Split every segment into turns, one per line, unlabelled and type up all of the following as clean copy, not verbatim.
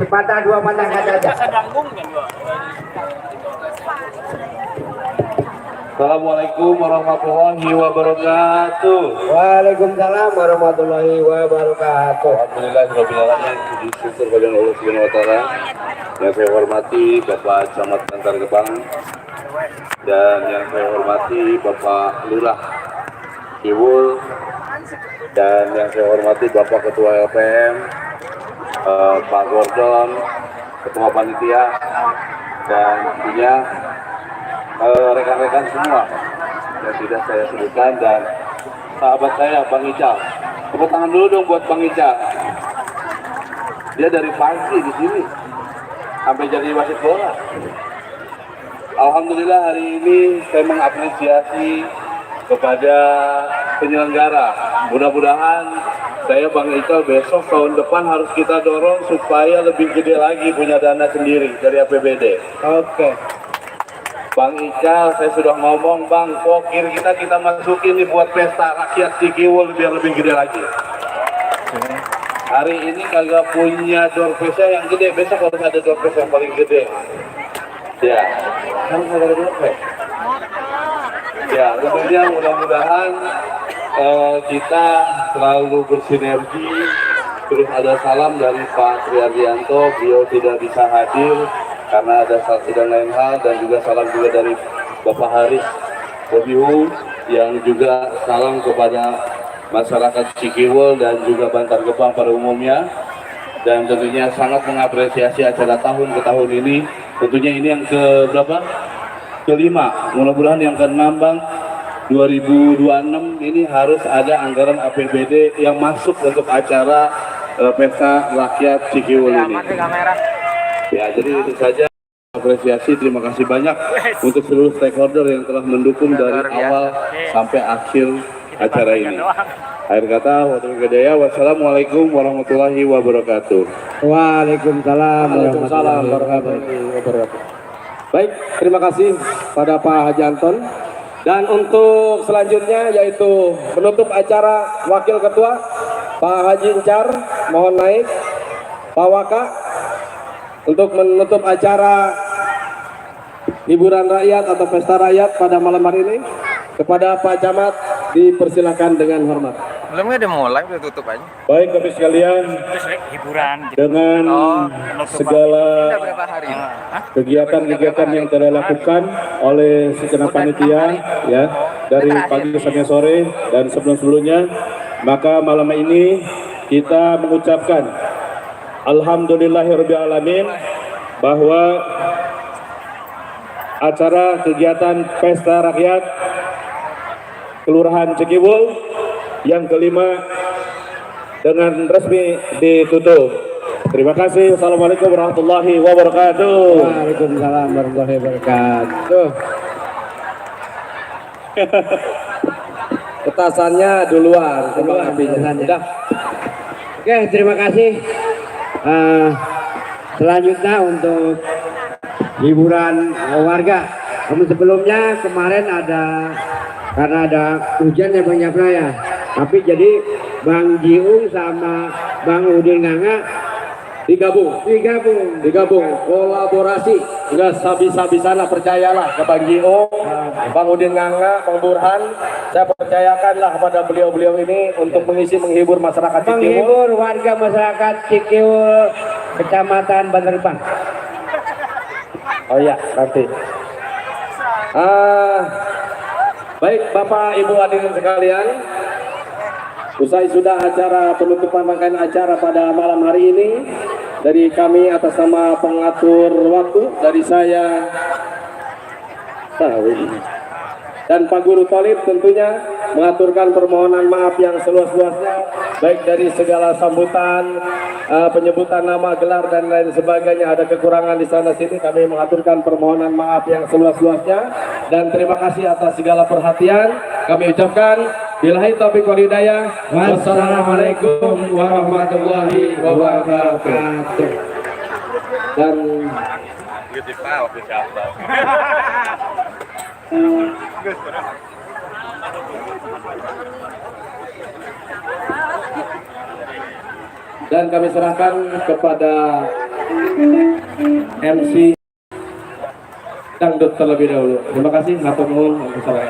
Sepatah dua patah kata aja.
Assalamualaikum warahmatullahi wabarakatuh.
Waalaikumsalam warahmatullahi wabarakatuh.
Alhamdulillahirobbilalamin. Puji syukur kepada Allah Subhanahu wa taala. Yang saya hormati Bapak Camat Bantar Gebang dan yang saya hormati Bapak Lurah Ciwul dan yang saya hormati Bapak Ketua LPM, Pak Gordon, Ketua Panitia, dan tentunya rekan-rekan semua yang tidak saya sebutkan, dan sahabat saya Bang Ical. Tepuk tangan dulu dong buat Bang Ical. Dia dari pagi di sini sampai jadi wasit bola. Alhamdulillah hari ini saya mengapresiasi kepada penyelenggara. Mudah-mudahan saya Bang Ical besok tahun depan harus kita dorong supaya lebih gede lagi punya dana sendiri dari APBD. Oke. Bang Ical, saya sudah ngomong Bang, pokir kita masukin nih buat pesta rakyat Cikiwul biar lebih gede lagi. Hari ini kagak punya door prize yang gede, besok harus ada door prize yang paling gede. Ya, harus ada door prize. Ya, tentunya mudah-mudahan kita selalu bersinergi. Terus ada salam dari Pak Triardianto, beliau tidak bisa hadir karena ada sedang lain hal, dan juga salam juga dari Bapak Haris Bobihu yang juga salam kepada masyarakat Cikiwul dan juga Bantar Gebang pada umumnya, dan tentunya sangat mengapresiasi acara tahun ke tahun ini. Tentunya ini yang ke berapa? Kelima. Mudah-mudahan yang ke-6 Bang, 2026 ini harus ada anggaran APBD yang masuk untuk acara pesta rakyat Cikiwul ini. Ya, jadi itu saja. Apresiasi, terima kasih banyak untuk seluruh stakeholder yang telah mendukung dari awal sampai akhir acara ini. Akhir kata, wassalamualaikum warahmatullahi wabarakatuh.
Waalaikumsalam warahmatullahi wabarakatuh. Baik, terima kasih pada Pak Haji Anton. Dan untuk selanjutnya yaitu penutup acara Wakil Ketua Pak Haji Incar, mohon naik. Pak Waka untuk menutup acara hiburan rakyat atau pesta rakyat pada malam hari ini. Kepada Pak Camat dipersilahkan dengan hormat.
Belum ada mulai, udah tutup aja.
Baik Bapak sekalian,
Hiburan
dengan segala kegiatan-kegiatan yang telah dilakukan oleh segenap panitia ya dari pagi sampai sore dan sebelum-sebelumnya, maka malam ini kita mengucapkan alhamdulillahirrahmanirrahim bahwa acara kegiatan pesta rakyat Kelurahan Cikiwul yang kelima dengan resmi ditutup. Terima kasih. Assalamualaikum warahmatullahi wabarakatuh.
Waalaikumsalam warahmatullahi wabarakatuh. Petasannya duluan, sudah. Oke, terima kasih. Selanjutnya untuk hiburan warga. Sebelumnya kemarin karena ada hujan ya Bang Japra ya, tapi jadi Bang Jiung sama Bang Udin Nganga digabung kolaborasi.
Enggak sabisa-bisana, percayalah ke Bang Jiung, Bang Udin Nganga, Bang Burhan. Saya percayakanlah kepada beliau-beliau ini untuk menghibur masyarakat Cikiwul.
Menghibur warga masyarakat Cikiwul, Kecamatan Bantar Gebang.
Oh iya, nanti. Baik Bapak Ibu hadirin sekalian, usai sudah acara penutupan rangkaian acara pada malam hari ini, dari kami atas nama pengatur waktu dari saya dan Pak Guru Tolib tentunya mengaturkan permohonan maaf yang seluas-luasnya, baik dari segala sambutan, penyebutan nama, gelar dan lain sebagainya ada kekurangan di sana sini. Kami mengaturkan permohonan maaf yang seluas-luasnya dan terima kasih atas segala perhatian. Kami ucapkan billahi taufiq wal hidayah. Wassalamualaikum warahmatullahi wabarakatuh. Dan dan kami serahkan kepada
MC dangdut terlebih dahulu. Terima kasih, hatur nuhun untuk saya.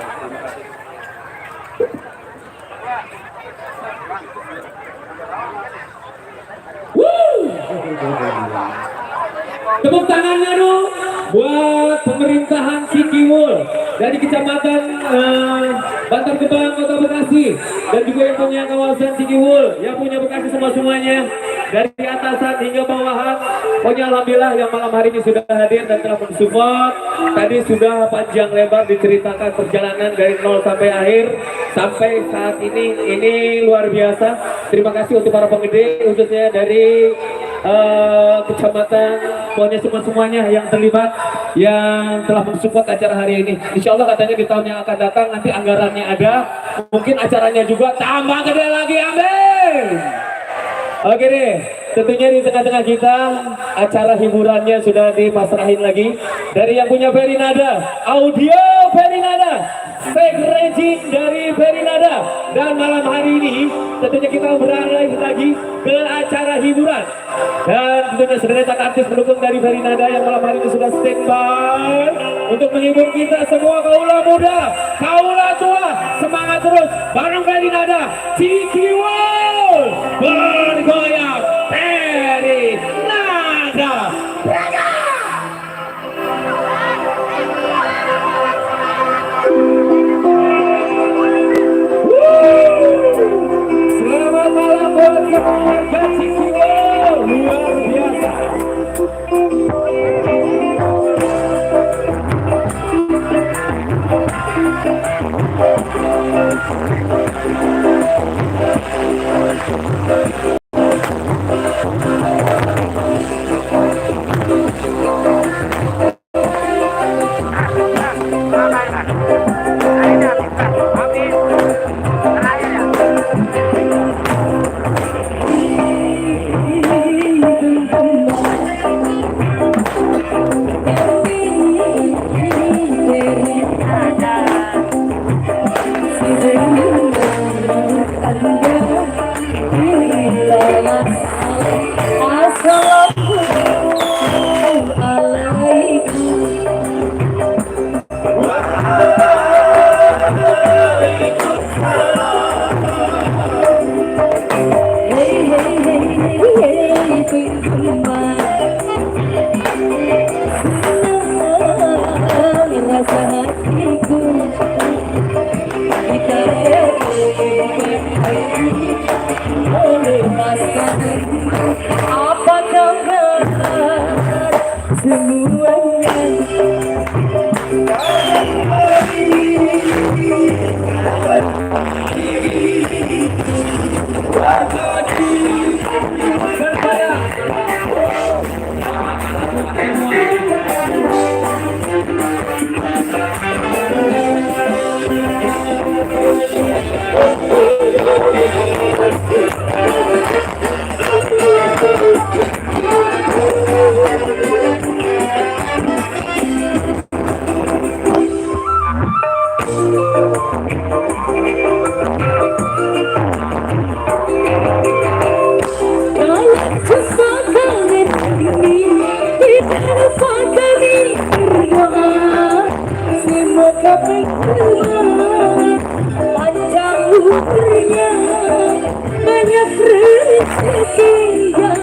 Tepuk tangannya dong buat pemerintahan Cikiwul dari Kecamatan Bantar Gebang, Kota Bekasi, dan juga yang punya kawasan Cikiwul, yang punya Bekasi semuanya, dari atasan hingga bawahan. Pokoknya alhamdulillah yang malam hari ini sudah hadir dan telah mensupport. Tadi sudah panjang lebar diceritakan perjalanan dari nol sampai akhir sampai saat ini luar biasa. Terima kasih untuk para penggede khususnya dari kecamatan, pokoknya semuanya yang terlibat yang telah mensupport acara hari ini. Insya Allah katanya di tahun yang akan datang nanti anggarannya ada, mungkin acaranya juga tambah gede lagi, amin. Oke deh, tentunya di tengah-tengah kita acara hiburannya sudah dipasrahin lagi dari yang punya Verinada, audio Verinada, packaging dari Verinada, dan malam hari ini tentunya kita beralih lagi ke acara hiburan dan tentunya sederetan artis pendukung dari Verinada yang malam hari ini sudah standby untuk menghibur kita semua kaula muda, kaula tua, semangat terus bareng Verinada, Cikiwul bergoyang Verinada. Selamat malam buat keluarga Cikiwul, luar biasa. Apa kabar semuanya? Panjang umurnya, banyak rezekinya.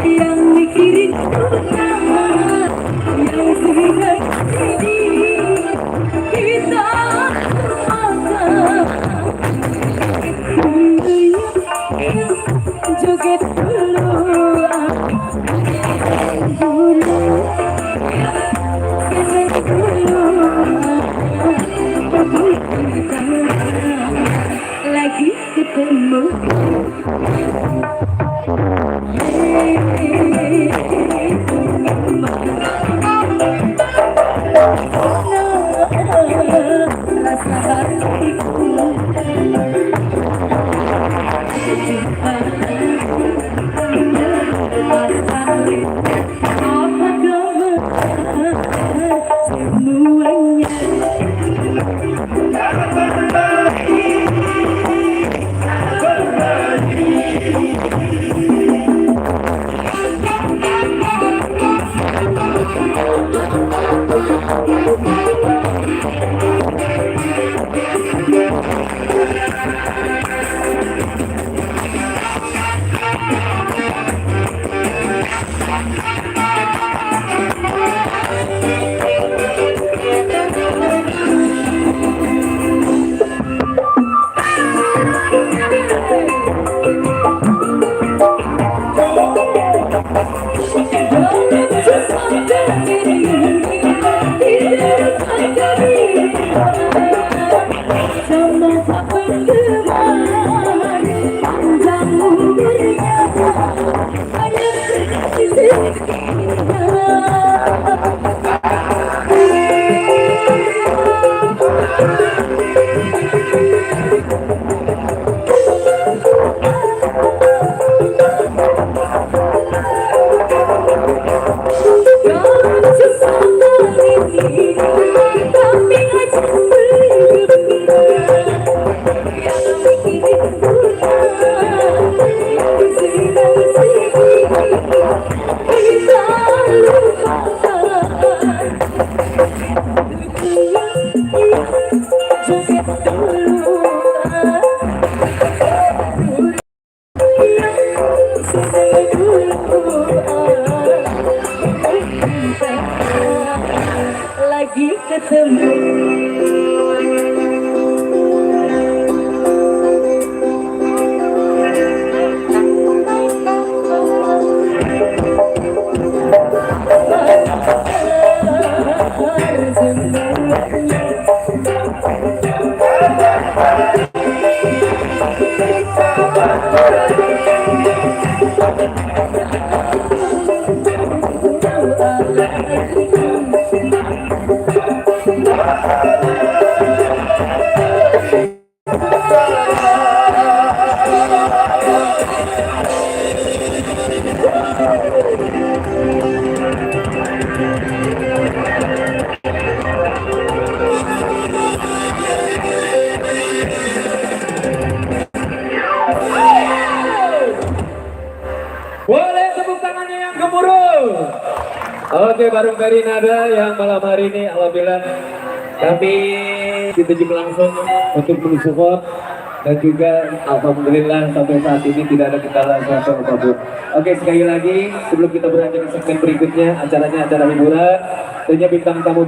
Yang mikirin yang sudah kita joget dulu lagi ketemu. Rasa hatiku
Lagi ketemu.
Boleh tepuk tangannya yang gemuruh. Oke, bareng Perinada yang malam hari ini alhamdulillah kami dituju langsung untuk mensupport dan juga alhamdulillah sampai saat ini tidak ada kendala apapun. Oke, sekali lagi sebelum kita beranjak ke segmen berikutnya, acaranya acara hiburan. Tentunya bintang tamu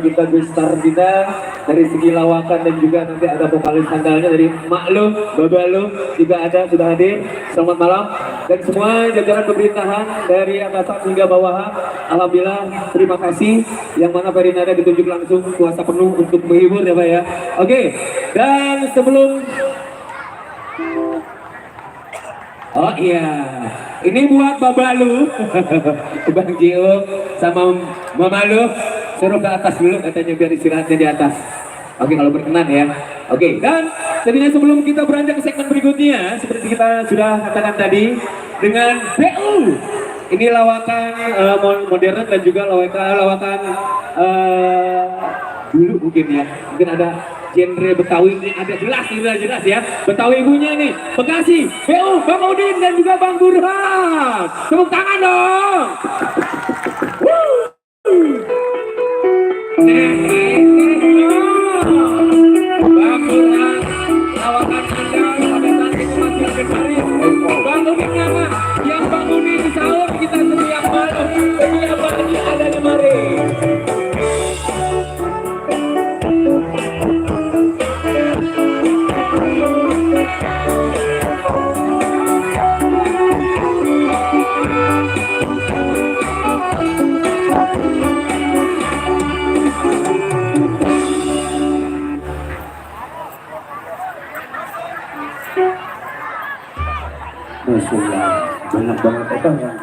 kita Gus Tardina dari segi lawakan dan juga nanti ada vokalis handalnya dari Maklum, Babalu juga ada, sudah hadir. Selamat malam dan semua jajaran pemerintahan dari atasan hingga bawahan. Alhamdulillah terima kasih yang mana Perinada ditunjuk langsung kuasa penuh untuk menghibur ya Pak ya. Oke, dan sebelum oh iya, ini buat Babalu, Bang Gio sama Mama Lu, suruh ke atas dulu katanya biar istirahatnya di atas. Oke, kalau berkenan ya. Oke, dan tadinya sebelum kita beranjak ke segmen berikutnya, seperti kita sudah katakan tadi, dengan BU. Ini lawakan modern dan juga lawakan dulu mungkin ya. Mungkin ada genre Betawi ini ada jelas ya. Betawi ibunya nih, Bekasi, BU, Bang Udin dan juga Bang Burhan. Tepuk tangan dong. Bang Burhan, lawakan Anda sampai saat itu masih legendaris. Bang Udin nama yang Bang Udin sahur kita setiap malam, setiap pagi ada di mari. Banyak banget orang.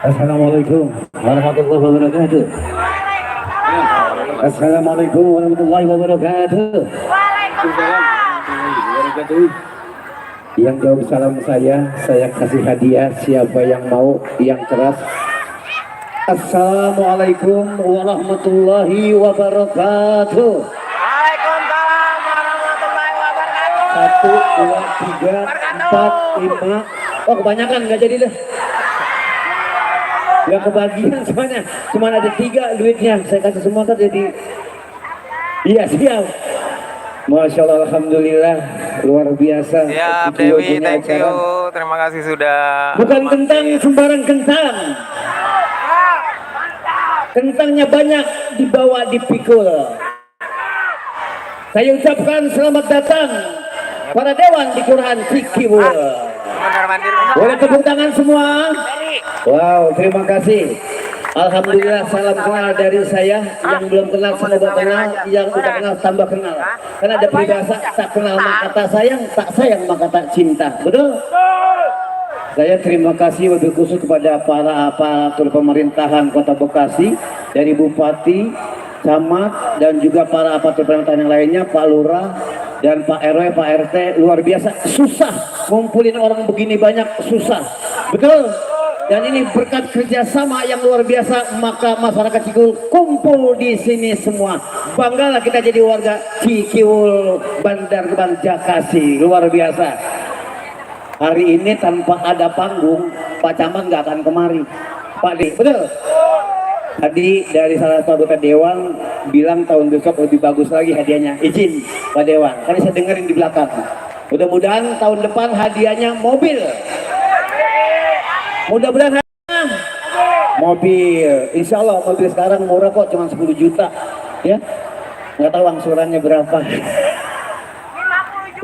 Assalamualaikum warahmatullahi wabarakatuh. Assalamualaikum warahmatullahi wabarakatuh. Yang jawab salam saya kasih hadiah siapa yang mau, yang keras. Assalamualaikum warahmatullahi wabarakatuh.
Waalaikumsalam warahmatullahi wabarakatuh.
1, 2, 3, 4, 5. Oh kebanyakan nggak jadi deh.
nggak kebagian semuanya, cuma ada 3 duitnya, saya kasih semua kan jadi. Iya siap. Masya Allah, alhamdulillah, luar biasa.
Siap
Itu
Dewi,
punya
thank you.
acara.
Terima kasih sudah.
Bukan kentang sembarang kentang. Kentangnya banyak dibawa dipikul. Saya ucapkan selamat datang para dewan di Kelurahan Cikiwul. Boleh tepuk tangan semua. Wow, terima kasih. Alhamdulillah, salam kenal dari saya. Yang belum kenal semoga kenal, yang udah kenal tambah kenal. Karena ada peribahasa, tak kenal maka tak sayang, tak sayang maka tak cinta. Betul? Saya terima kasih wabil khusus kepada para aparatur pemerintahan Kota Bekasi, dari Bupati, Camat, dan juga para aparatur pemerintahan yang lainnya, Pak Lurah dan Pak RW, Pak RT. Luar biasa, susah ngumpulin orang begini banyak, susah. Betul? Dan ini berkat kerjasama yang luar biasa, maka masyarakat Cikiwul kumpul di sini semua. Banggalah kita jadi warga Cikiwul, Bandar Gebang, Jakasi. Luar biasa. Hari ini tanpa ada panggung, Pak Camat nggak akan kemari. Pak D, betul? Tadi dari salah satu anggota Dewan bilang tahun besok lebih bagus lagi hadiahnya. Izin Pak Dewan, tadi saya dengerin di belakang. Mudah-mudahan tahun depan hadiahnya mobil. Mudah-mudahan mobil. Insya Allah mobil sekarang murah kok, cuma 10 juta. Ya, nggak tahu angsurannya berapa.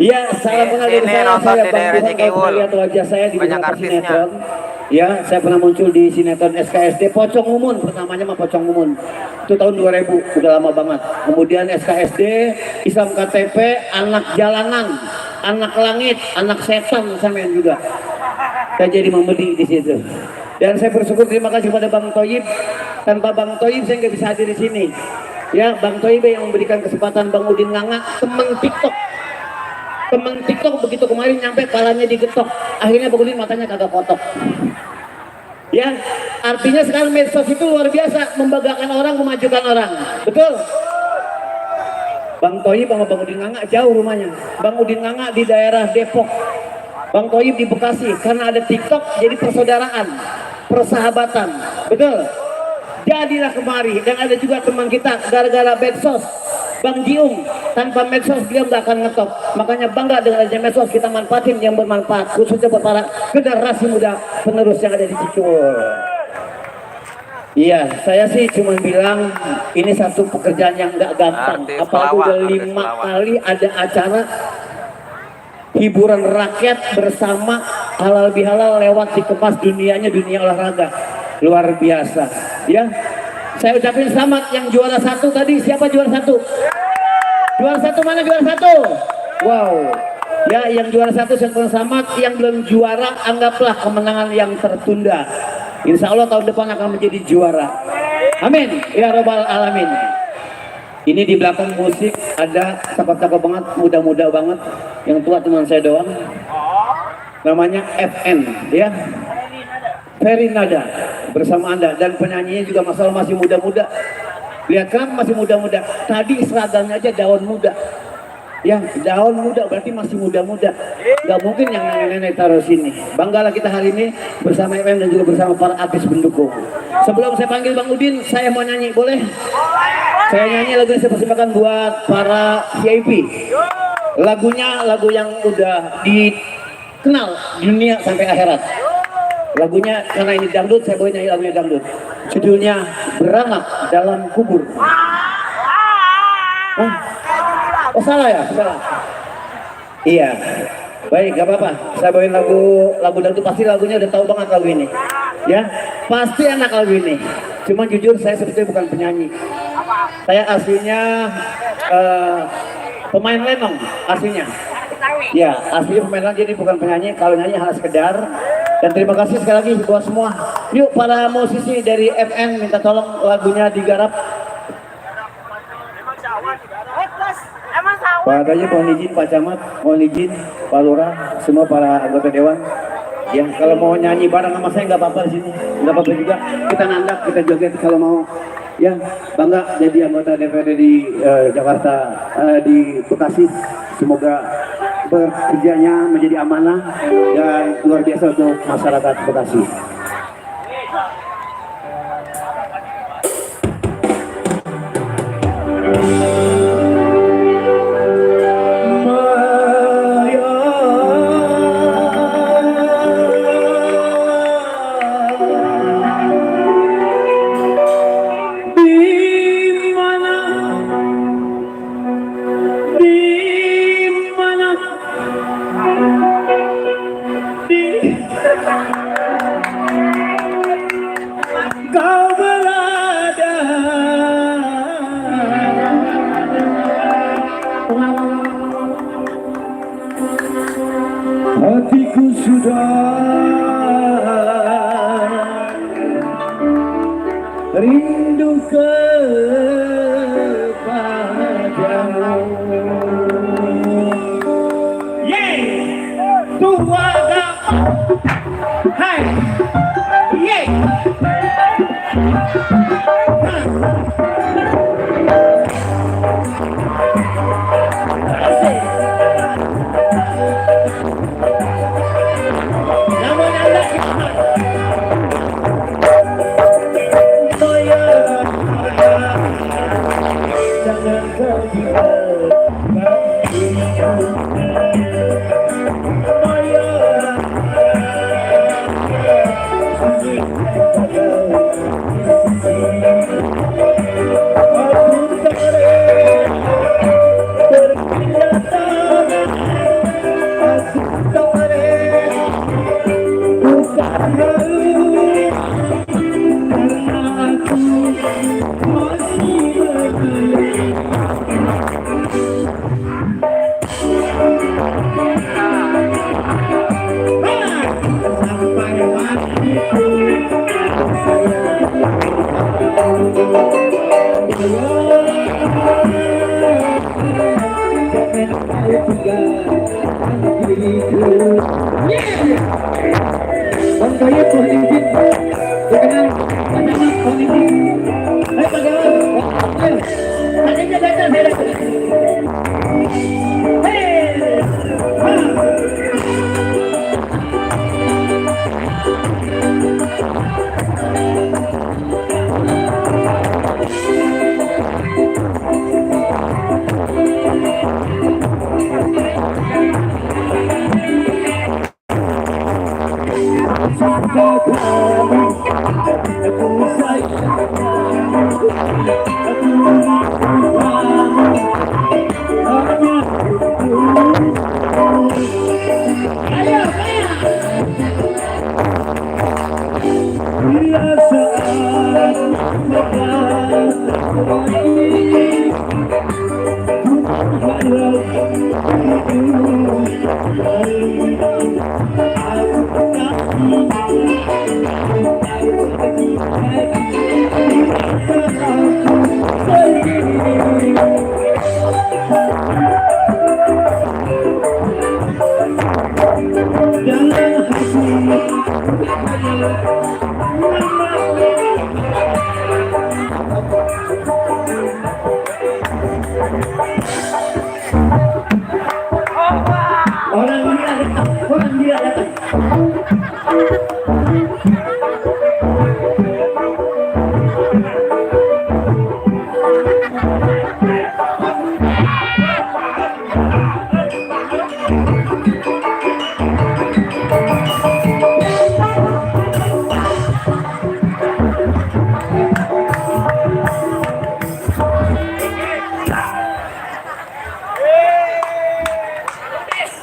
Iya, salam kenal dari saya Bang Buhan. Kalau pernah lihat wajah saya di beberapa sinetron. Ya, saya pernah muncul di sinetron SKSD Pocong Mumun, pertamanya mah Pocong Mumun. Itu tahun 2000, udah lama banget. Kemudian SKSD, Islam KTP, Anak Jalanan, Anak Langit, Anak Setan, sampean juga. Saya jadi membeli di situ. Dan saya bersyukur, terima kasih kepada Bang Toyib. Tanpa Bang Toyib saya nggak bisa hadir di sini. Ya, Bang Toyib yang memberikan kesempatan Bang Udin Nganga, teman TikTok. Teman TikTok begitu kemarin nyampe palanya digetok, akhirnya Bang Udin matanya kagak kotok. Ya, artinya sekarang medsos itu luar biasa, membanggakan orang, memajukan orang. Betul? Bang Toyib sama Bang Udin Nganga jauh rumahnya. Bang Udin Nganga di daerah Depok, Bang Toyib di Bekasi. Karena ada TikTok jadi persaudaraan, persahabatan. Betul? Jadilah kemari. Dan ada juga teman kita gara-gara medsos, Bang Jiung, tanpa medsos dia nggak akan ngetop. Makanya bangga dengan adanya medsos, kita manfaatin yang bermanfaat, khususnya buat para generasi muda penerus yang ada di Cikiwul. Iya, saya sih cuma bilang ini satu pekerjaan yang nggak gampang. Apalagi udah 5 kali ada acara hiburan rakyat bersama halal bihalal lewat dikemas dunianya, dunia olahraga. Luar biasa. Ya, saya ucapin selamat yang juara 1 tadi. Siapa juara 1? Juara 1 mana juara 1? Wow. Ya, yang juara 1 saya ucapin selamat. Yang belum juara anggaplah kemenangan yang tertunda. Insya Allah tahun depan akan menjadi juara. Amin. Ya Rabbal Alamin. Ini di belakang musik ada cakep-cakep banget, muda-muda banget. Yang tua cuma saya doang. Namanya FN, ya. Ferry Nada bersama Anda, dan penyanyinya juga masalah masih muda-muda. Lihat kan masih muda-muda. Tadi seragamnya aja daun muda. Ya, daun muda berarti masih muda-muda. Gak mungkin yang nenek-nenek taruh sini. Banggalah kita hari ini bersama FM dan juga bersama para artis pendukung. Sebelum saya panggil Bang Udin, saya mau nyanyi, boleh? Saya nyanyi lagu yang saya persembahkan buat para VIP. Lagunya lagu yang udah dikenal dunia sampai akhirat. Lagunya karena ini dangdut, saya boleh nyanyi lagunya dangdut. Judulnya Beranak Dalam Kubur. Oh salah ya? Salah. Iya. Baik, gak apa-apa. Saya bawain lagu dangdut, pasti lagunya udah tahu banget lagu ini. Ya, pasti enak lagu ini. Cuma jujur saya sebetulnya bukan penyanyi. Saya aslinya pemain lenong aslinya. Ya, aslinya pemain lenong, jadi bukan penyanyi. Kalau nyanyi hanya sekedar. Dan terima kasih sekali lagi buat semua. Yuk para musisi dari FN minta tolong lagunya digarap. Pak Gajah mohon izin, Pak Camat mohon izin, Pak Lurah, semua para anggota Dewan. Yang kalau mau nyanyi bareng sama saya nggak apa-apa di sini, nggak apa-apa juga. Kita nandak, kita joget kalau mau. Ya, bangga jadi anggota DPRD di Jakarta, di Bekasi. Semoga bekerjanya menjadi amanah dan luar biasa untuk masyarakat Bekasi. rindu kepadamu. Tua hai jangan pergi. Orang dia datang.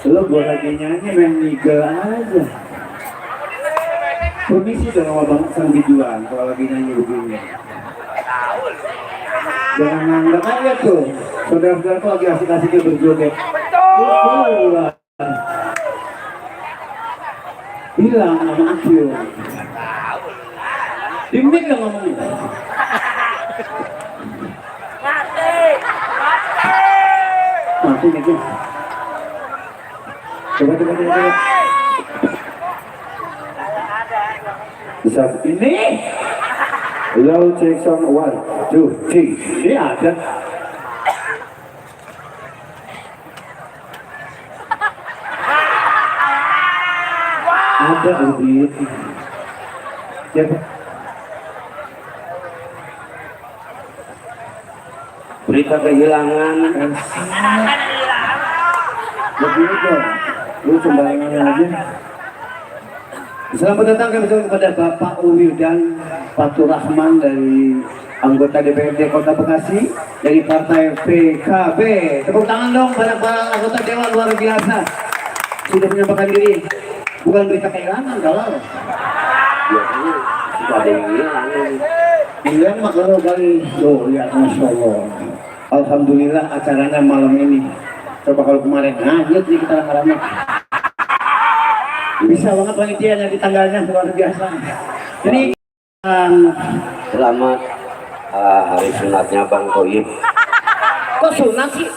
Lo gue lagi nyanyi main nigel aja. Permisi dong sama Bang Sang Bijuan kalau lagi nyanyi begini. Jangan nganggap aja tuh. Saudara-saudara tuh lagi asik-asiknya berjoget. Betul. Bilang sama Akil. Dimik gak ngomongnya? Mati nih guys. Coba. Bisa ini. Low check sound 1, 2, 3. Ini ada. Ada Ubit. Siapa?
Berita kehilangan.
Begitu. Lu sembarangan aja. Selamat datang kami kepada Bapak Uwil dan Fatur Rahman dari anggota DPRD Kota Bekasi dari Partai PKB. Tepuk tangan dong para anggota Dewan luar biasa. Sudah menyampaikan diri. Bukan berita kehilangan kalau.
Ya, sudah ada yang hilang.
Hilang mah kalau kali. Loh, lihat Masya Allah. Alhamdulillah acaranya malam ini. Coba kalau kemarin ngajut nih kita rame-rame. Bisa banget panitianya di tanggalnya luar biasa. Ini
Selamat hari sunatnya Bang Toib.
kok sunat sih?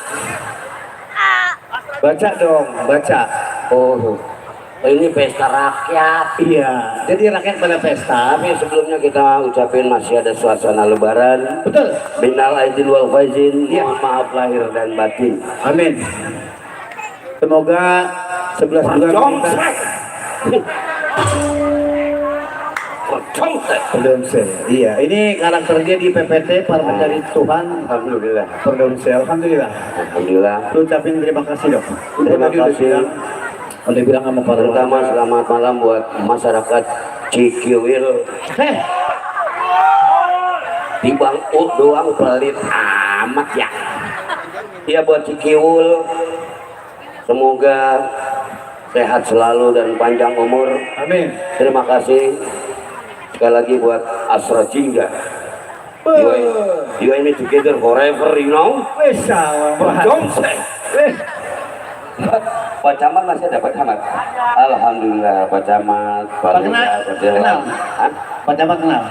Baca dong, baca. Oh, ini pesta rakyat.
Iya, jadi rakyat pada pesta.
Tapi sebelumnya kita ucapin masih ada suasana lebaran.
Betul.
Minal aidin wal faizin,
Iya.
mohon maaf lahir dan batin.
Amin. Semoga 11 bulan kita Perdonsel. Iya, ini karakternya di PPT para pencari Tuhan.
Alhamdulillah.
Perdonsel. Alhamdulillah.
Alhamdulillah.
Lu ucapin terima kasih dok.
Terima kasih.
Udah bilang sama para
Terutama selamat malam buat masyarakat Cikiwil. Tibang doang pelit amat ya. Iya buat Cikiwil. Semoga sehat selalu dan panjang umur.
Amin.
Terima kasih sekali lagi buat Asra Jingga. You and me together forever, you know. Pak Camat masih ada Pak Camat. Alhamdulillah Pak Camat.
Pak kenal? Pak Camat kenal?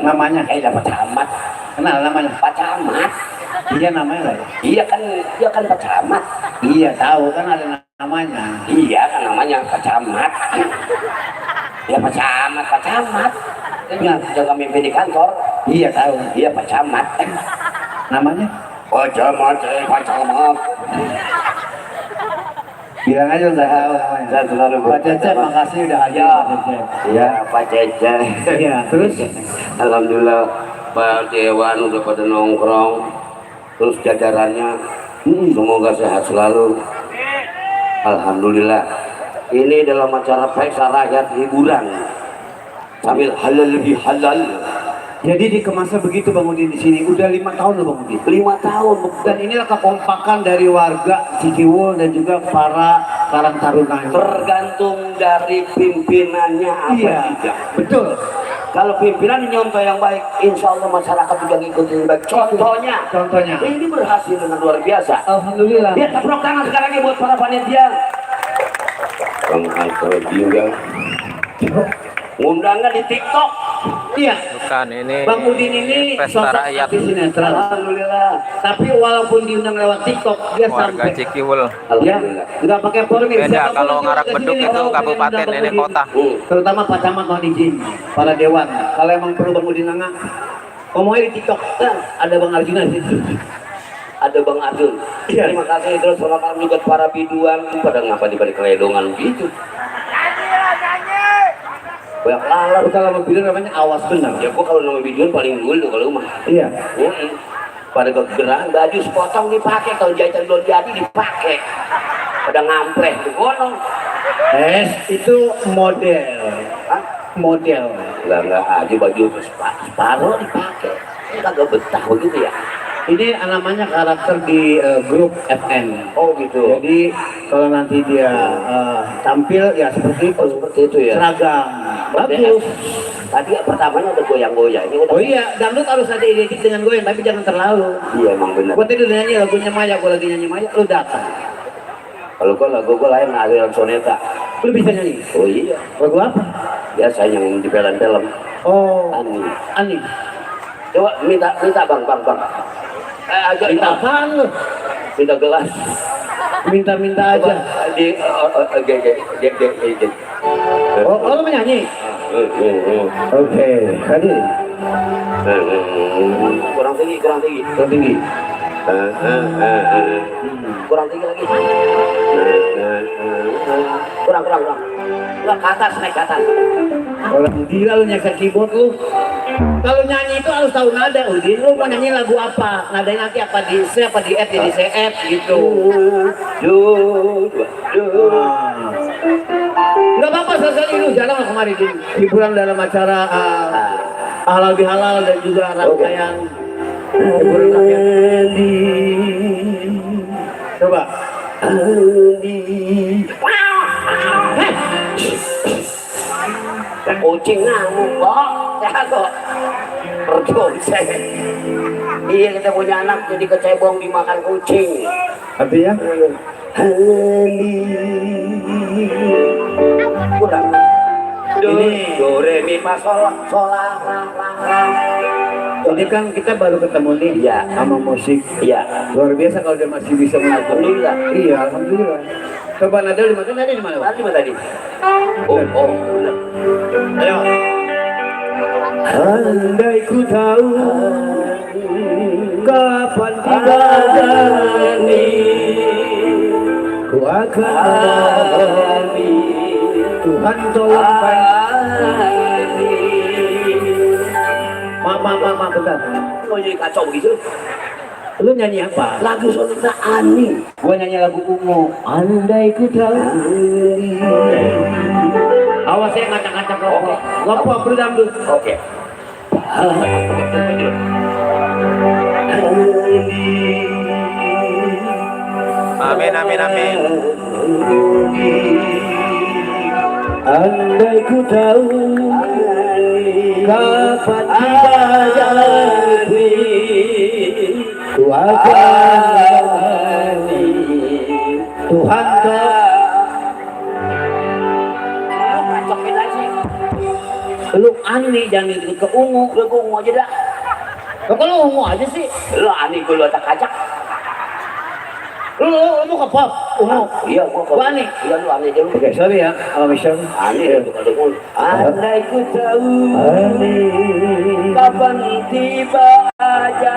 Namanya?
Pak Camat.
Kenal namanya?
Pak Camat.
Iya namanya lah.
Iya kan Pak Camat.
Iya tahu kan ada namanya.
Iya kan namanya Pak Camat. Ya Pak Camat, Pak Camat. Jaga mimpi di kantor.
Iya tahu.
Iya Pak Camat.
Namanya?
Pak Camat, Pak Camat.
Bilang aja udah tahu namanya.
Dan selalu
Pak Cecep, makasih udah hadir Pak Cecep.
Iya Pak Cecep.
Iya, terus?
Alhamdulillah Pak Dewan udah pada nongkrong. Terus jajarannya semoga sehat selalu. Alhamdulillah. Ini dalam acara pesta rakyat hiburan sambil halal lebih halal.
Jadi dikemasnya begitu Bang Udin di sini. Udah 5 tahun loh Bang Udin.
5 tahun.
Dan inilah kekompakan dari warga Cikiwul dan juga para Karang Tarunanya.
Tergantung dari pimpinannya apa
Iya,
tidak.
betul.
Kalau pimpinan nyontoh yang baik, insya Allah masyarakat juga ngikutin baik. Contohnya, ini berhasil dengan luar biasa.
Alhamdulillah.
Ya tepuk tangan sekali lagi buat para panitia. Bang Alfred juga ngundangnya di TikTok.
Iya.
Bukan ini
Bang Udin ini
pesta
sosok
rakyat
artis sinetron.
Alhamdulillah.
Tapi walaupun diundang lewat TikTok, dia
warga
sampai
Cikiwul.
ya
Alhamdulillah.
nggak pakai formil.
Beda
Siapapun
kalau
yang
ngarak
datang ke
beduk
sini,
itu
kalau pengen
kabupaten,
undang Bang
ini
Udin.
kota.
Terutama Pak Camat mohon izin, para dewan. Kalau emang perlu Bang Udin nangak, ngomongnya di TikTok. Nah, ada Bang Arjuna di situ.
Ada Bang Arjun.
Iya.
Terima kasih terus sama kami juga para biduan. Pada ngapa di balik keledongan gitu? Banyak lalat.
Lalu kalau mau bilang namanya awas benar.
Ya gua kalau nama biduan paling dulu kalau mah.
Iya.
Pada kegeran baju sepotong dipakai, kalau jahitan belum jadi dipakai. Pada ngampleh di gonong.
Itu model.
Hah?
Model.
Enggak aja baju separuh dipakai. Ini kagak betah begitu ya.
Ini namanya karakter di grup FN.
Oh gitu.
Jadi kalau nanti dia tampil ya seperti itu.
Oh, seperti itu ya.
Seragam. Bagus.
Tadi pertamanya ada goyang-goyang. Ini udah.
Oh iya, dangdut harus ada identik dengan goyang, tapi jangan terlalu.
Iya emang benar.
Gua tadi udah nyanyi lagunya Maya, gua lagi nyanyi Maya, lu datang.
Kalau gua lagu gua lain aliran soneta.
Lu bisa nyanyi?
Oh iya.
Lagu apa?
Biasa yang di film-film.
Oh,
Ani.
Ani.
Coba minta bang. Aja
Minta apaan lu?
minta gelas.
Minta-minta
Coba
aja.
di
Oh, lu menyanyi? Oke, tadi.
kurang tinggi.
Kurang tinggi.
Kurang tinggi lagi. Kurang. Enggak ke atas, naik ke atas.
Orang gila lu nyekat keyboard lu. Kalau nyanyi itu harus tahu nada, Udin. Lu mau nyanyi lagu apa? Nadanya nanti apa di C, apa di F, di CF gitu. Enggak apa-apa sekali lu jarang kemarin di hiburan dalam acara halal bihalal dan juga rangkaian hiburan rakyat. Coba.
Kucing ngamuk kok, ya kok. Berdosek. Iya kita punya anak jadi kecebong dimakan kucing.
Artinya?
kurang.
Ini-
Do re mi fa sol la la.
Ini kan kita baru ketemu nih
Iya.
sama musik.
Iya.
Luar biasa kalau dia masih bisa mengatur.
Alhamdulillah.
Iya, alhamdulillah. Coba nada di mana? Nada di mana, Pak?
Tadi mah tadi. Oh, benar.
Ayo. Andai ku tahu kapan tiba hari ku akan Tuhan tolong Mama, bentar.
Mau jadi kacau begitu?
Lu nyanyi apa?
Lagu sonata Ani.
Gua nyanyi lagu Ungu. Andai ku tahu. Awas saya ngacak-ngacak rokok. Rokok berdangdut.
Oke.
Amin, amin, amin.
Andai ku tahu kapan tiba hari ku akan Tuhan
Kacokin aja.
lu Ani jangan ikut ke Ungu.
Lu gua mau aja dah.
Kalau Ungu aja sih.
Lu Ani gua tak kacak.
Lu mau ke pop Ungu.
Iya, gua
Gua Ani.
Iya, lu Ani dulu.
Oke, sorry ya, Om Michelle.
Ani itu kalau gua. Andai ku tahu kapan tiba aja.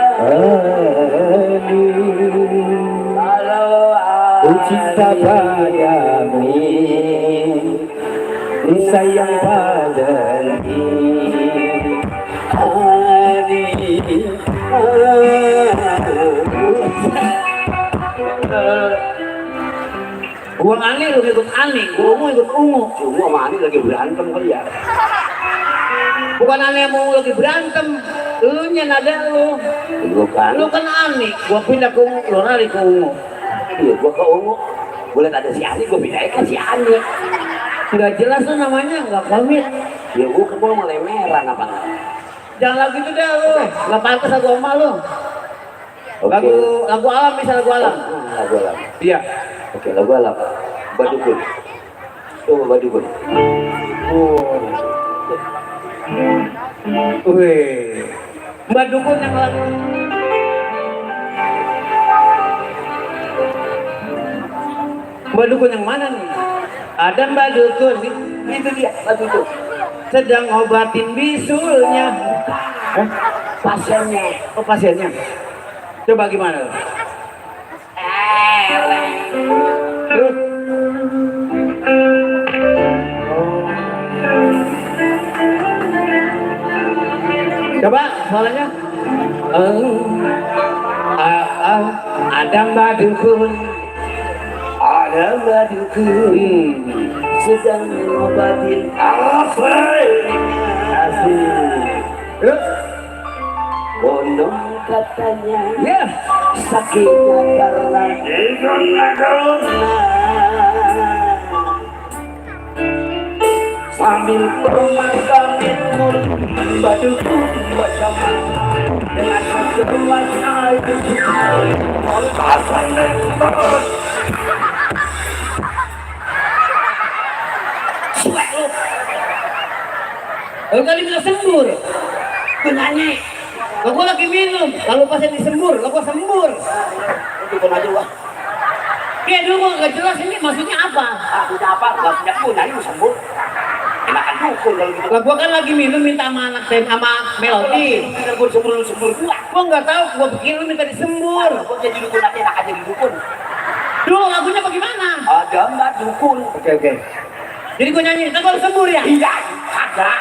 Kalau
Ku cinta padamu, ku sayang padamu. Gua Ani, lu ikut Ani, gua mau ikut Ungu.
Semua sama Ani lagi berantem kali ya.
Bukan Ani yang mau lagi berantem, lu nya nada lu.
Bukan.
Lu kan Ani, gua pindah ke Ungu, lu lari ke Ungu.
Iya, gua ke Ungu. Gua liat ada si Ani, gua pindahin ke si Ani.
Nggak jelas tuh namanya, nggak komit.
Ya gua ke bawah mulai merah apa enggak?
Jangan lagu itu deh lu, nggak pantas lagu oma lu.
Oke.
Lagu alam bisa lagu alam.
Lagu alam.
Iya.
Oke, lagu alam. Badukun. Coba Badukun.
Wih, Mbak Dukun yang lagu. Mbak Dukun yang mana nih? Ada Mbak Dukun,
Itu dia, lagu itu.
sedang obatin bisulnya.
Pasiennya.
Oh pasiennya. Coba gimana? Terus. Coba suaranya. Ada Mbak Dukun.
Ada Mbak Dukun sedang ngobatin apa?
Asik. Terus.
Gondong katanya
Ya.
sakitnya karena sambil pemakamin Mbak Dukun bersama dengan segelas air
Lu tadi bilang sembur.
penyanyi
Aku lagi minum. Kalau pas yang disembur, aku sembur.
Dukun aja wah.
Kayak dulu nggak jelas ini maksudnya apa.
Punya apa? Gak punya penyanyi sembuh. Enakan dukun kalau gitu.
Lah gua kan lagi minum minta sama anak tem sama Melody.
Kita gue sembur gua.
Gua nggak tahu, gua pikir lu minta disembur.
Gua jadi dukun aja, enak aja di dukun.
Dulu lagunya bagaimana?
Ada Mbak Dukun.
Oke. Jadi gua nyanyi, kan gua harus sembur ya?
Iya, ada.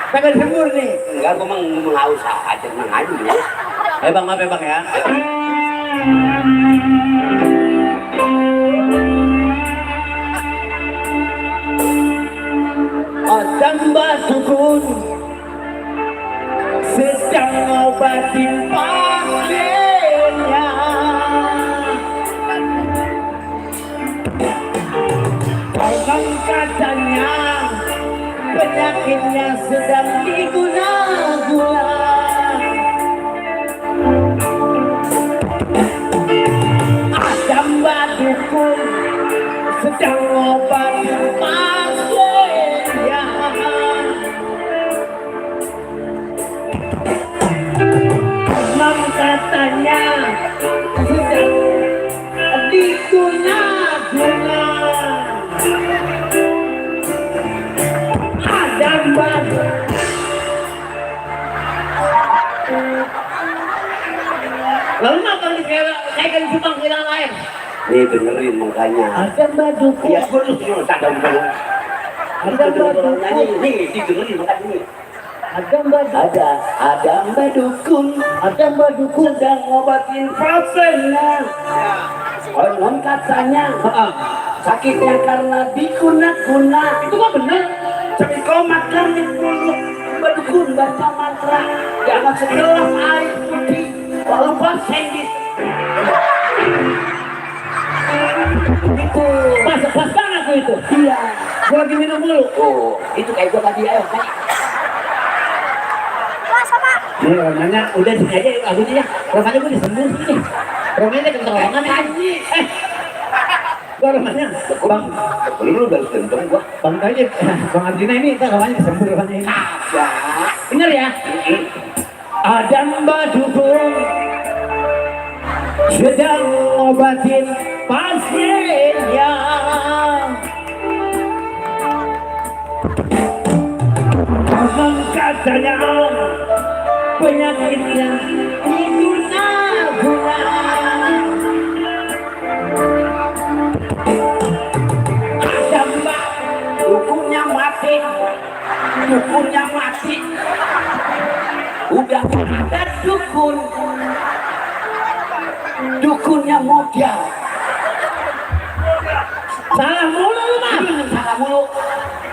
Kagak disembur nih.
Enggak, gua mengaus aja, mengayu ya.
Bang, maaf ya bang ya. Ada Mbak Dukun sedang ngobatin pasiennya. Konon katanya penyakitnya sedang diguna-guna. Ada Mbak Dukun sedang ngobatin pasiennya. katanya sedang diguna-gunakan. Ada batu. Lalu apa nih saya kan cuma hilang air.
Nih dengerin makanya.
Ada batu.
Ya dulu sadar dulu.
Ada batu.
Nih didengerin makanya nih.
Ada batu.
Ada mbak dukun.
Ada batu
Sedang ngobatin pasien. Konon katanya sakitnya karena diguna-guna.
itu kok bener.
Tapi kau makan dulu berdukun baca mantra. Jangan segelas air putih. Lalu pasien gitu. Itu
Pas banget tuh itu.
iya.
Gua lagi minum dulu.
Oh, itu kayak gua tadi ayo.
Nih orangnya udah sini aja lagunya ya. Orangnya gua disembur sini. Orangnya kenterongan ini. Gua orangnya Bang.
Lu udah gendong gua.
Bang aja. Bang Arjuna ini kita orangnya disembur orangnya ini.
Ya.
Bener ya? Ada mbak dukun sedang ngobatin pasiennya. Konon katanya penyakitnya diguna-guna.
Ada mbak dukunnya mati. Dukunnya mati. Udah ada dukun. Dukunnya modal.
Salah mulu lu mah.
Salah mulu.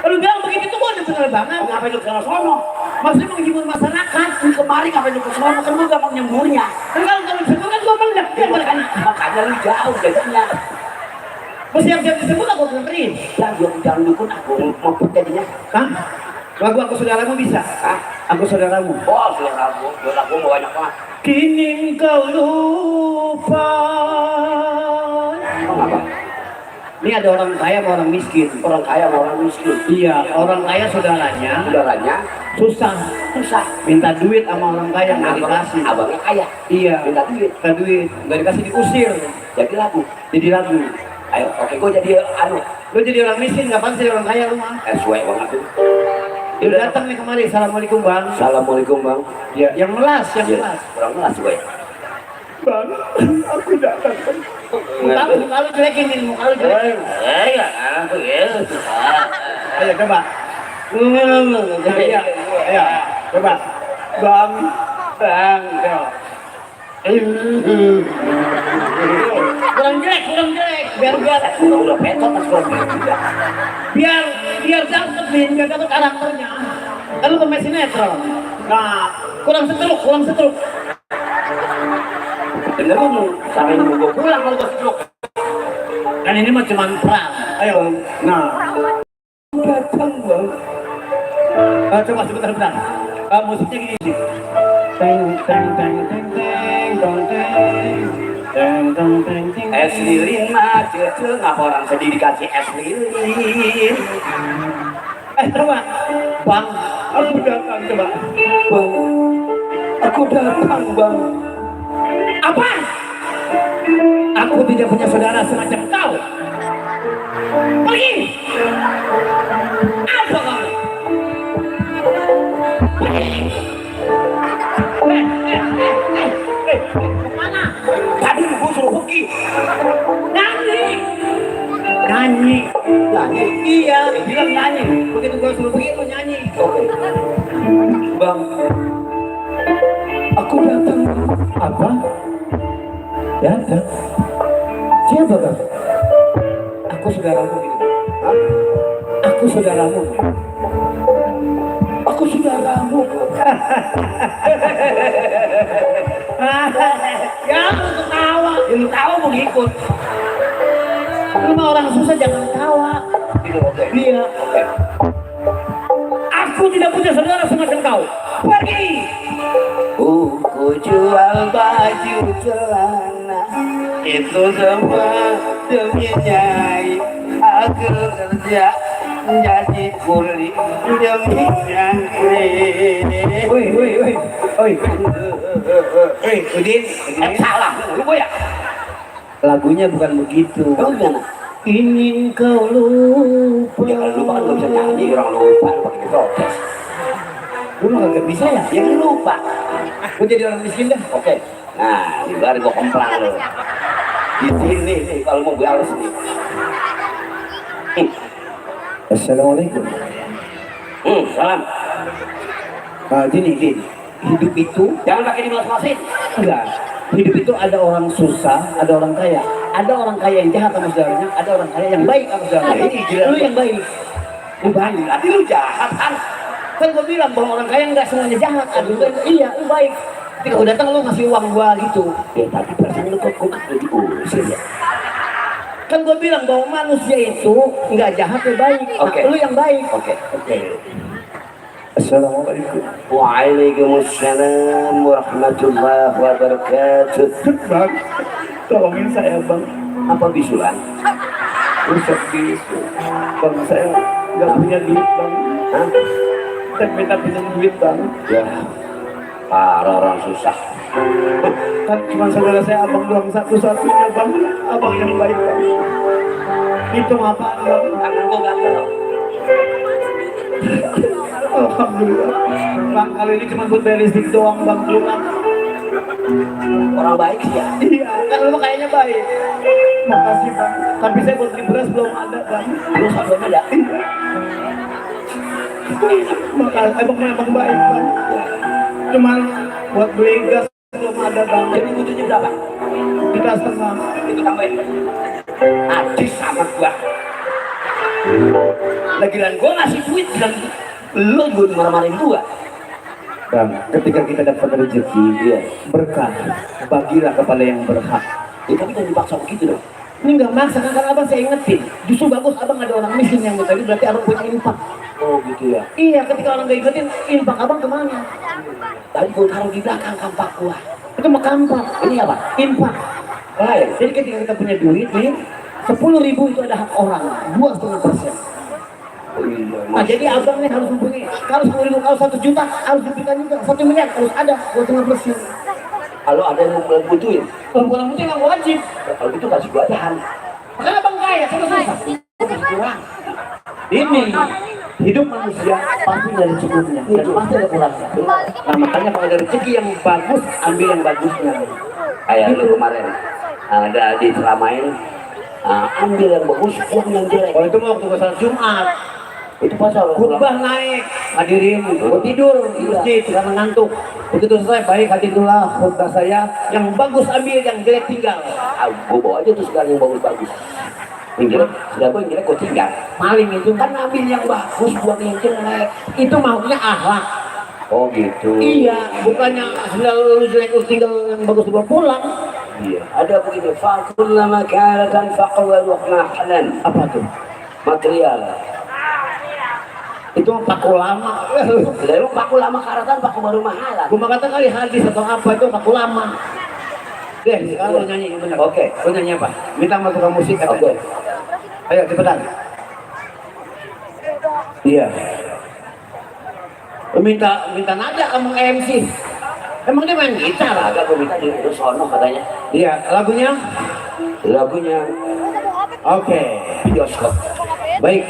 Lu bilang begitu tuh gua udah bener banget.
Ngapain lu ke sono?
Maksudnya menghibur masyarakat.
Lu kemarin ngapain lu ke sono? Kan lu gampang nyemburnya.
Kan kalau disebut kan gua mendek. Ya makanya.
Makanya lu jauh jadinya.
Mesti yang siap disebut aku dengerin.
Lah gua jangan dukun aku mau jadinya.
Hah? Lagu aku saudaramu bisa?
Hah?
Aku saudaramu.
Oh, saudaraku mau banyak banget.
Kini kau lupa.
Apa?
Ini ada orang kaya sama orang miskin.
Orang kaya sama orang miskin.
Iya, orang kaya saudaranya
Saudaranya
susah.
susah.
Minta duit sama orang kaya nggak dikasih.
Abangnya kaya.
Iya,
Minta duit.
minta duit. Nggak dikasih diusir.
Jadi lagu.
Jadi lagu.
Ayo, oke, gua jadi
Lu jadi orang miskin, nggak pantas jadi orang kaya lu mah.
sesuai banget tuh.
Lu datang nih kemari. Assalamualaikum bang.
Assalamualaikum bang.
Ya, yang melas, yang melas.
Kurang melas gue.
Bang, aku datang. Muka lu jelekin nih, muka lu jelekin.
Ya, aku ya.
Ayo coba. Iya, iya, coba. Bang, ya. Kurang jelek, biar
Udah petot pas kurang juga.
biar dapet nih, biar dapet karakternya. Lalu pemain sinetron. Nah, kurang setruk.
Bener lu sampai nunggu gua pulang kalau gua setruk.
Kan ini mah cuma perang. Ayo, nah.
Datang bang.
Coba sebentar. Musiknya gini sih. Teng teng teng teng teng teng teng teng teng teng teng.
Es lilin mah cece ngapa orang sedih dikasih es lilin.
Coba, bang, aku datang coba.
Bang, aku datang bang.
Apa? Aku tidak punya saudara semacam kau. Pergi. Apa kamu? Mana?
Tadi gua suruh pergi.
Nyanyi.
Nyanyi.
Iya, bilang nyanyi. Begitu gua suruh pergi, gua nyanyi.
Oke. Bang, aku datang.
Apa? Datang? Siapa kau? Aku saudaramu.
Hah?
Aku saudaramu.
Aku saudaramu.
Jangan ketawa. Yang tawa mau ngikut. Lu mah orang susah jangan ketawa. Iya. Aku tidak punya saudara semacam kau. Pergi.
Ku jual baju celana itu semua demi nyai. Aku kerja jadi kuli demi nyangkri.
Woi, Udin,
Salah, lu ya?
lagunya bukan begitu.
Kamu gimana?
Ingin kau lupa.
Ya kalau lupa kan gak bisa nyanyi, orang lupa pakai protes.
Lu nggak bisa ya?
Ya kan lupa.
Gue jadi orang miskin dah.
Oke. Nah, ini baru gua kemplang lo. Di sini nih kalau mau balas nih.
Assalamualaikum.
Salam.
Gini, hidup itu
Jangan pakai dimalas-malasin.
enggak. Hidup itu ada orang susah, ada orang kaya. Ada orang kaya yang jahat sama saudaranya, ada orang kaya yang baik sama saudaranya.
Ini gila.
Lu yang baik. Lu baik.
Berarti lu jahat kan?
Kan gue bilang bahwa orang kaya enggak semuanya jahat. Iya, lu baik. Tapi kalau datang lu ngasih uang gua gitu.
Ya tapi perasaan lu kok udah diusir ya.
Kan gue bilang bahwa manusia itu enggak jahat, ya baik. Nah,
Oke.
lu yang baik.
Oke.
Assalamualaikum.
Waalaikumsalam warahmatullahi wabarakatuh.
Bang, tolongin saya bang.
Apa bisulan?
Rusak bisu. Bang, saya nggak punya duit bang.
Hah?
Saya minta pinjam duit bang.
Ya. Para orang susah.
Kan cuma saudara saya abang doang satu-satunya bang. Abang yang baik bang. Itu apa bang?
Tangan gua gatel.
Alhamdulillah. Bang, kali ini cuma buat bayar listrik doang bang. Pulang.
Orang baik sih ya.
Iya, kan lu kayaknya baik. Makasih bang. Tapi saya buat beli beras belum ada bang.
Lu sampai ada.
Makasih, abang baik bang. Cuman buat beli gas belum ada bang.
Jadi butuhnya berapa?
Kita setengah.
Itu tambahin. Adis sama gua. Lagian gua ngasih duit bilang lu gua marah-marahin gua.
Bang, ketika kita dapat rezeki, berkah, bagilah kepada yang berhak.
Ya tapi jangan dipaksa begitu dong.
Ini nggak maksa kan, karena abang saya ingetin. Justru bagus abang ada orang miskin yang tadi, berarti abang punya infak.
Oh gitu ya.
Iya, ketika orang nggak ingetin, infak abang kemana?
Tadi gua taruh di belakang kampak gua.
Itu mah kampak.
Ini apa?
Infak.
Lain.
Jadi ketika kita punya duit nih, 10.000 itu ada hak orang, 2,5%. Nah, jadi abang nih harus mempunyai, kalau 10.000, kalau 1 juta harus diberikan juga, 1 miliar harus ada 2,5%.
Kalau ada yang mau butuhin,
Kalau pulang itu nggak wajib.
ya kalau gitu kasih gua aja.
Makanya abang kaya, saya susah. Kurang. Ini hidup manusia pasti dari cukupnya dan pasti ada kurangnya. Nah, makanya kalau ada rezeki yang bagus, ambil yang bagusnya.
Kayak lu kemarin ada di Seramain, ambil yang bagus, buang yang jelek.
Kalau itu mau waktu salat Jumat,
Itu pasal
khutbah naik, hadirin, gue tidur di masjid karena ngantuk. Begitu selesai, baik hadirilah khutbah saya, yang bagus ambil, yang jelek tinggal.
Gua bawa aja tuh segala yang bagus-bagus. Yang jelek, sudah gua yang jelek gua tinggal.
Maling itu
Kan ambil yang bagus, buang yang jelek.
itu maksudnya akhlak.
Oh gitu.
Iya, bukannya selalu jelek lu tinggal yang bagus dibawa pulang.
Iya. Ada begini, fakullama kanatan faqwal mahlan.
Apa tuh?
Material.
Itu paku lama.
Lalu paku lama karatan, paku baru mahalan.
Gua kata kali hadis atau apa itu paku lama. Deh, sekarang lu nyanyi benar.
Oke.
Lu nyanyi apa? Minta sama tukang musik katanya.
Oke.
Ayo cepetan. Iya. Lu minta nada sama MC. Emang dia main gitar?
Agak gua minta di sono katanya.
Iya, lagunya?
Lagunya
Oke.
bioskop.
Baik.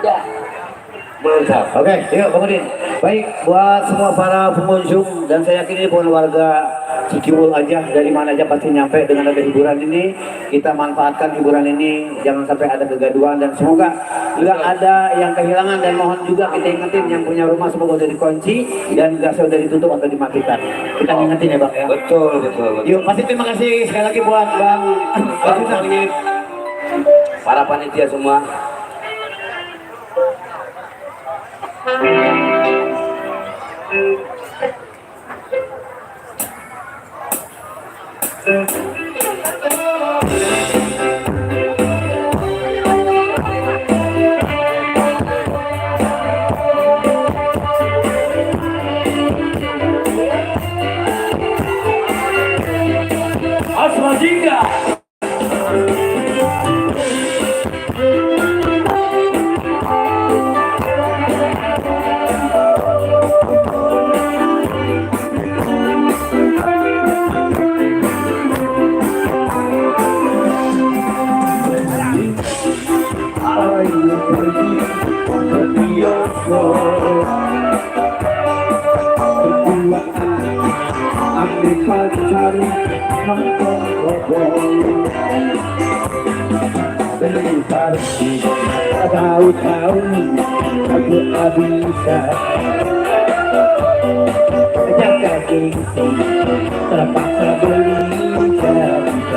Ya. Mantap.
Oke, yuk kemudian. Baik, buat semua para pengunjung dan saya yakin ini bukan warga Cikibul aja, dari mana aja pasti nyampe dengan ada hiburan ini. Kita manfaatkan hiburan ini, jangan sampai ada kegaduhan dan semoga nggak ada yang kehilangan, dan mohon juga kita ingetin yang punya rumah semoga udah dikunci dan nggak sudah ditutup atau dimatikan. Kita ingetin ya bang ya.
Betul.
Yuk, pasti terima kasih sekali lagi buat bang.
Para panitia semua.
pergi ke bioskop. Berdua ambil pacar nonton koboi. Beli party tahu-tahu aku bisa jaga gengsi terpaksa beli jabatan.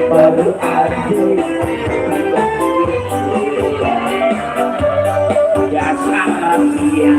Baru adik ya sangat dia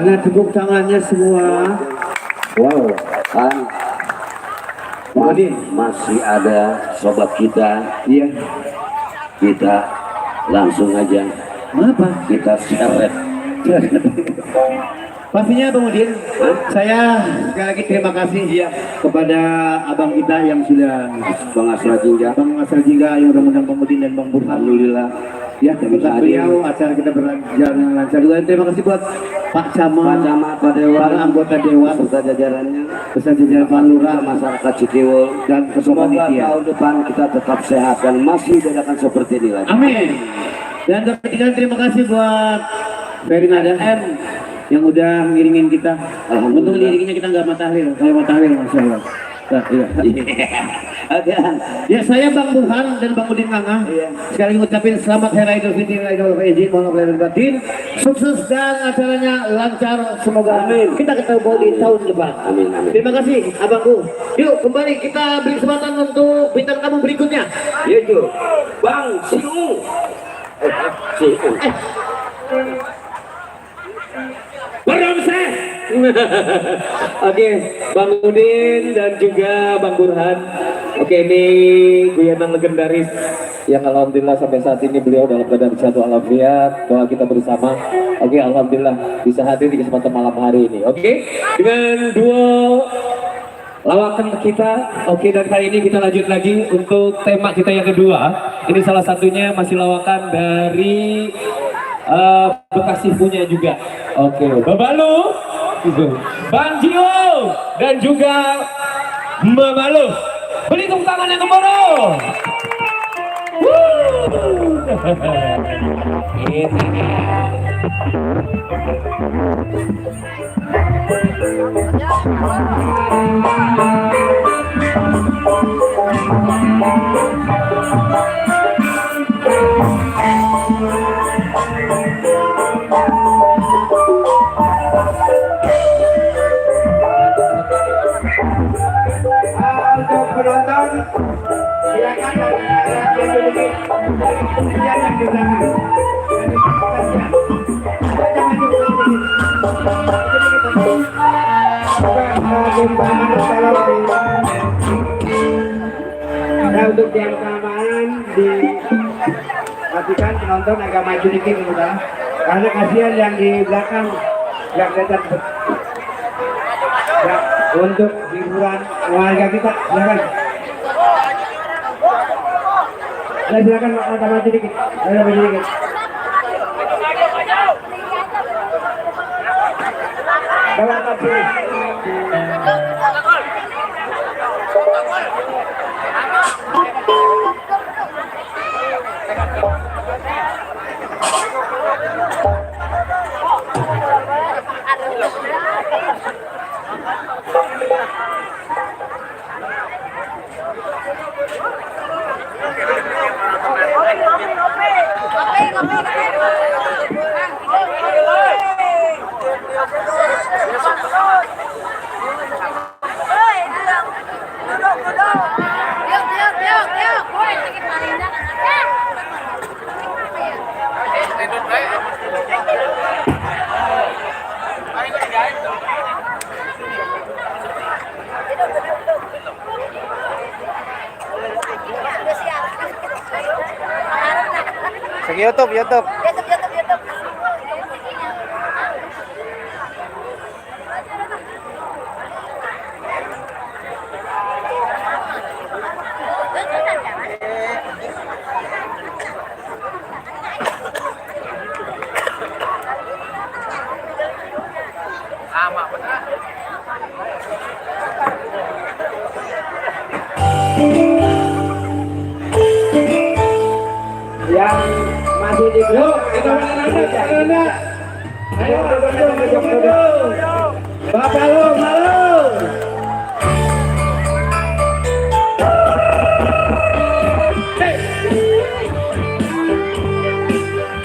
Mana tepuk tangannya semua.
Wow, kan
Kemudian
masih ada sobat kita,
iya.
kita langsung aja
Apa?
kita seret.
Pastinya kemudian saya sekali lagi terima kasih ya kepada abang kita yang sudah
Bang Asra Jingga,
Bang Asra Jingga yang udah mengundang Pemudin dan Bang Burhan.
alhamdulillah
Ya, terima beliau acara kita berjalan lancar. Juga terima kasih buat Pak Camat,
Pak Camat, Pak Dewan,
para anggota Dewan,
serta jajarannya,
beserta jajaran Pak Lurah,
masyarakat Citiwol,
dan ketua
semoga
panitia.
tahun depan kita tetap sehat dan masih dadakan seperti ini lagi.
Amin. Dan terima kasih buat Ferinada M yang udah ngiringin kita. Untuk ngiringinnya kita nggak matahlil, kalau matahlil masya Allah. Nah, iya. Ya saya Bang Burhan dan Bang Udin Nganga. Sekali ngucapin selamat Hari Raya Idul Fitri, Idul Fitri, mohon maaf lahir dan batin. Sukses dan acaranya lancar. Semoga kita ketemu di tahun depan.
Amin, amin.
Terima kasih abangku. Yuk kembali kita beri kesempatan untuk bintang tamu berikutnya.
Ya Jo, Bang Siung. Siung.
Barongsai. Oke, Bang Udin dan juga Bang Burhan. Oke, ini guyonan legendaris yang alhamdulillah sampai saat ini beliau dalam keadaan sehat walafiat. Doa kita bersama. Oke, alhamdulillah bisa hadir di kesempatan malam hari ini. Oke, dengan duo lawakan kita. Oke, dan kali ini kita lanjut lagi untuk tema kita yang kedua. Ini salah satunya masih lawakan dari Bekasi punya juga. Oke, Babalu, Bang Jio, dan juga Babalu. Beri tepuk tangan yang gemuruh. Ini.
Silakan maju dikit. Kemudian yang di belakang. Nah, untuk yang keamanan dipastikan penonton agak maju dikit dulu kan, karena kasihan yang di belakang yang kelihatan. Ya, untuk hiburan warga kita, silakan. Ya, silakan agak maju dikit, agak maju dikit. Bawa tapi.
YouTube.
Yang masih di grup, kita mana? Ayo, Bapak lu, halo.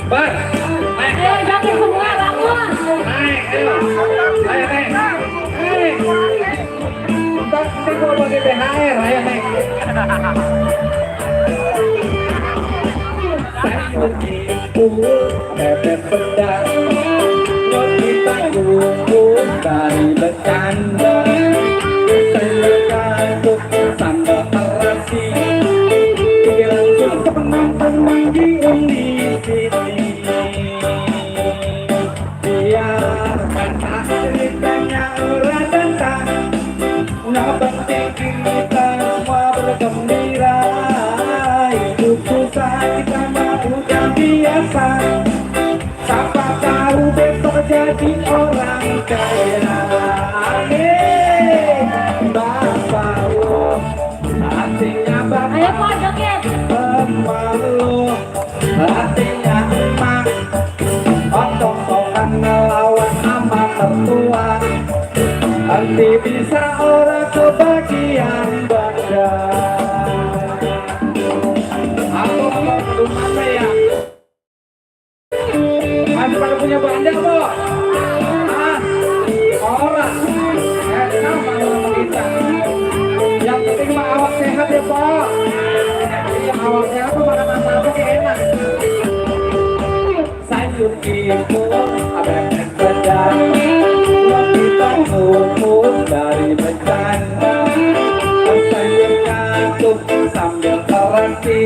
Bar,
Ayo joget semua bangun.
naik, ayo, naik. Nanti gua bagi THR, ayo naik. Bebek pedang, kita kumpul dari bercanda, saya kantuk sambal terasi, langsung ke penonton di sini. Biarkan ceritanya orang datang, nggak penting kita semua bergembira. Hidup susah kita udah biasa, siapa tahu besok jadi orang kaya. Bapak lo, hatinya
Ayo
bapak,
Pak joget.
emak lo, hatinya emak, otong-otongan ngelawan sama mertua, nanti bisa orang kebagian badan. Belum ada ya? Masih pada punya banda, Bo? Ah, orang. Sama sama kita. Yang penting mah awak sehat ya, Bo. Yang awak sehat tuh makan apa kayak enak. Sayur itu bebek pedang, kita kumpul dari bercanda, sayur kantuk sambil terasi.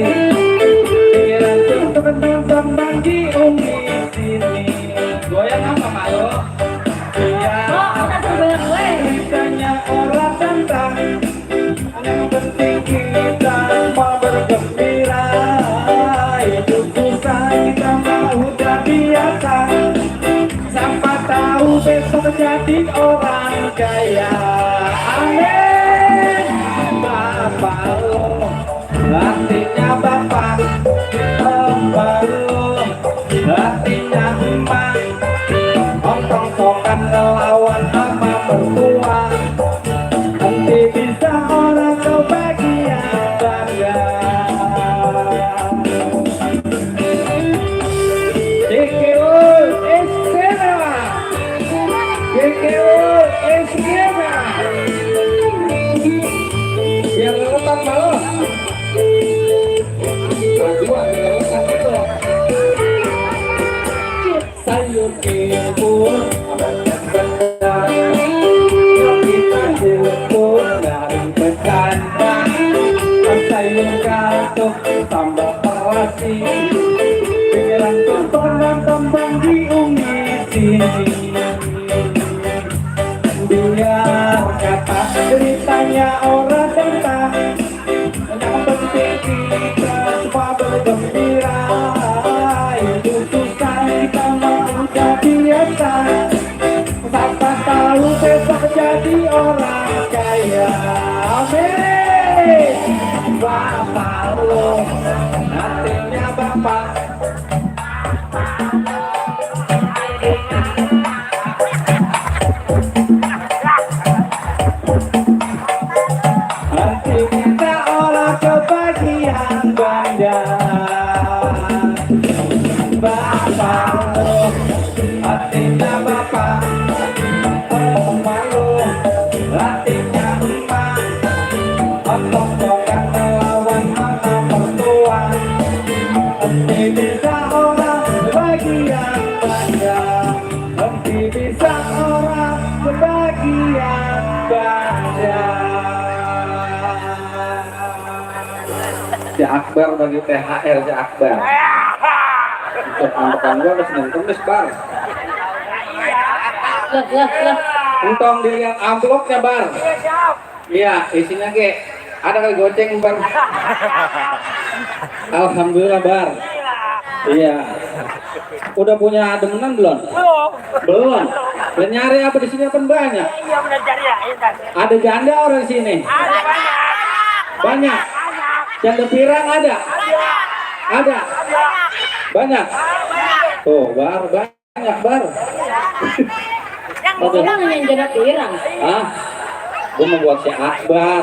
Teman-teman bagi umi sini, goyang apa malu? Ceritanya orang tantang, yang penting kita mau bergembira. Hidup susah kita mau udah biasa, siapa tahu besok jadi orang kaya. Amin. Bapak lo, hatinya bapak, baru hatinya emak, otong-otongan ngelawan sama mertua, nanti bisa orang kebagian bangga. GKO Istimewa, GKO Istimewa, yang lepas malu.
sayur kebun kita jemput dari bercanda sayur katuk tambah terasi pikiran tontonan tembang diungisi biar kata ceritanya orang tentang yang penting kita semua bergembira itu susah kita mau jadi biasa tanpa tahu besok jadi orang kaya amin bapak lo hatinya bapak hati kita olah kebahagiaan bangga bapak lo hatinya bapak malu hatinya emak otong-otongan melawan mana mertua hati bisa orang kebahagiaan bangga hati bisa orang kebahagiaan bangga. Si Akbar bagi THR si Akbar. Untuk angkatan gua harus nonton bar.
Lah.
Entong dilihat amplopnya bar. Iya, isinya ke ada kali goceng bar. Alhamdulillah bar. Iya. Udah punya demenan belum? Belum. Dan nyari apa di sini kan banyak.
Iya benar cari ya.
Ada janda orang di sini.
Ada banyak.
Banyak. Janda pirang ada. Ada. Banyak. Tuh bar banyak bar.
Yang
Oke.
Orang yang jaga pirang.
Ah, gue mau buat si Akbar.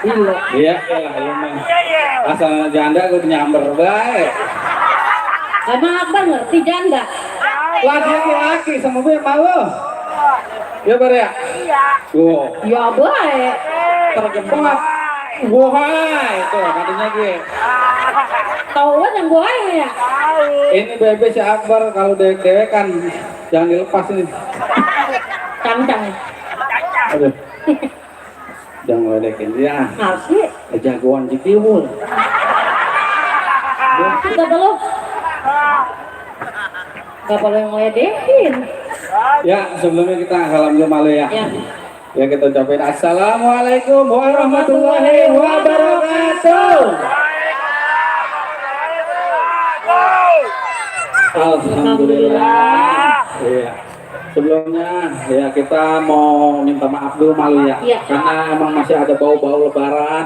Gila.
Iya, iya mah.
iya.
Asal janda gue nyamber baik.
Emang Akbar ngerti janda?
Laki-laki sama gue malu. Ya bar ya.
Iya.
Tuh,
Ya baik.
terjebak. Wahai, tuh katanya gue.
Tauan yang gue ya.
Ini bebe si Akbar kalau dewek kan jangan dilepas ini.
Cang-cang.
Aduh. Jangan ledekin dia.
Asli.
Jagoan Jitiwul.
Kita belum. Gak perlu yang ngeledekin.
Ya, sebelumnya kita salam dulu malu ya.
Ya.
Ya kita ucapin assalamualaikum warahmatullahi wabarakatuh. Alhamdulillah. Iya. Sebelumnya ya kita mau minta maaf dulu malu ya.
Iya.
Karena emang masih ada bau-bau lebaran.